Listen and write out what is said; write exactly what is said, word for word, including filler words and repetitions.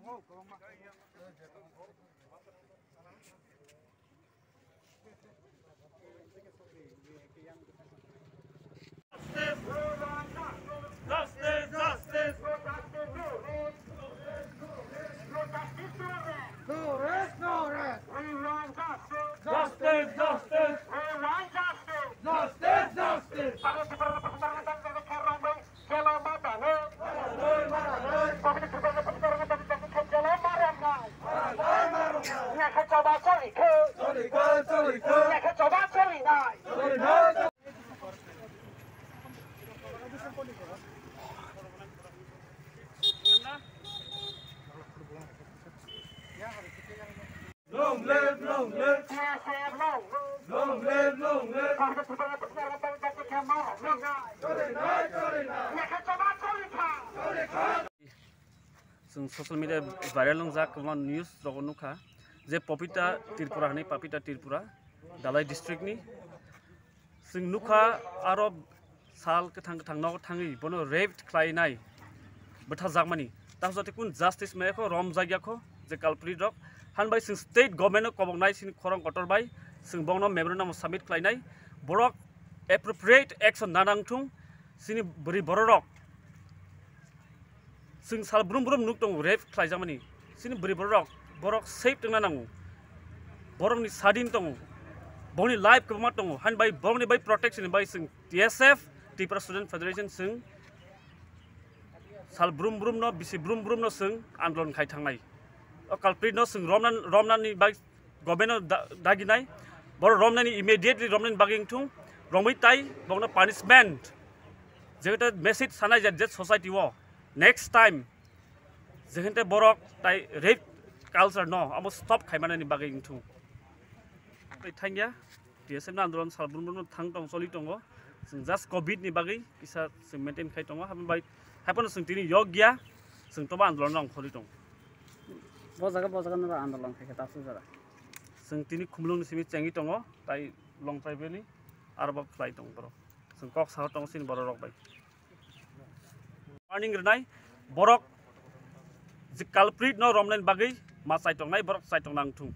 Justice, justice. No rest, no rest. We want justice. Justice, justice. We want justice. Justice, justice. Long live, long live. Long live, long live. Chwng social media viral wngjak kwbangma news rogo nukha je Papita Tripura hinwi, Papita Tripura, Dhalai district ni. Chwng nukha aro sal kwthang kwthang nogo thangwi bono rape khlainai, bwtharjakmani. Tamsa tei kun justice maya kho, romjakya kho je culprit rok. Hanbai chwng state government no koboknai chini khorang kotor bai, chwng bongno memorandum submit khlainai. Borok appropriate action nanang thung, chini bwrwi bororok. Chwng sal brum brum nuk tongo, rape khlaijakmani. Chini bwrwi bororok, borok safe tongna nango. Borokni sadin tongo. Borokni life kwbangma tongo. Hani bai borokni bai protection ni bai chwng T S F, Tripura Student Federation, chwng sal brum brum no, bisi brum brum no chwng andolon khai thangnai. O culprit no chwng romna, romnani bai government no da-, daginai. Borok romnani immediately romnani bagwi wngthung. Romwi tai borokno punishment. Jekhe message sanai je, je society o next time jekhe borok tai rape culture no amo stop khaimanani bagwi wngthung. Tei thangya T S F ni andolon sal brum brum no thang tong choli tongo. Chwng just covid ni bagwi kisa chwng maintain khai tongo. Habai, haiphano chwng tini yok ya, chwng toba andolon rok kholi tongo. Bo jaga, bo jaga noro andolon khai khe ta su jora. Chwng tini khumulwng ni simi chengwi tongo, tai Longtrai Valley aro bo khlai tongo borok. Chwng kok saho tongo chini borok rok bai. Warning rwnai, borok je culprit no romnani bagwi ma chaitongnai, borok chaitong nang thung.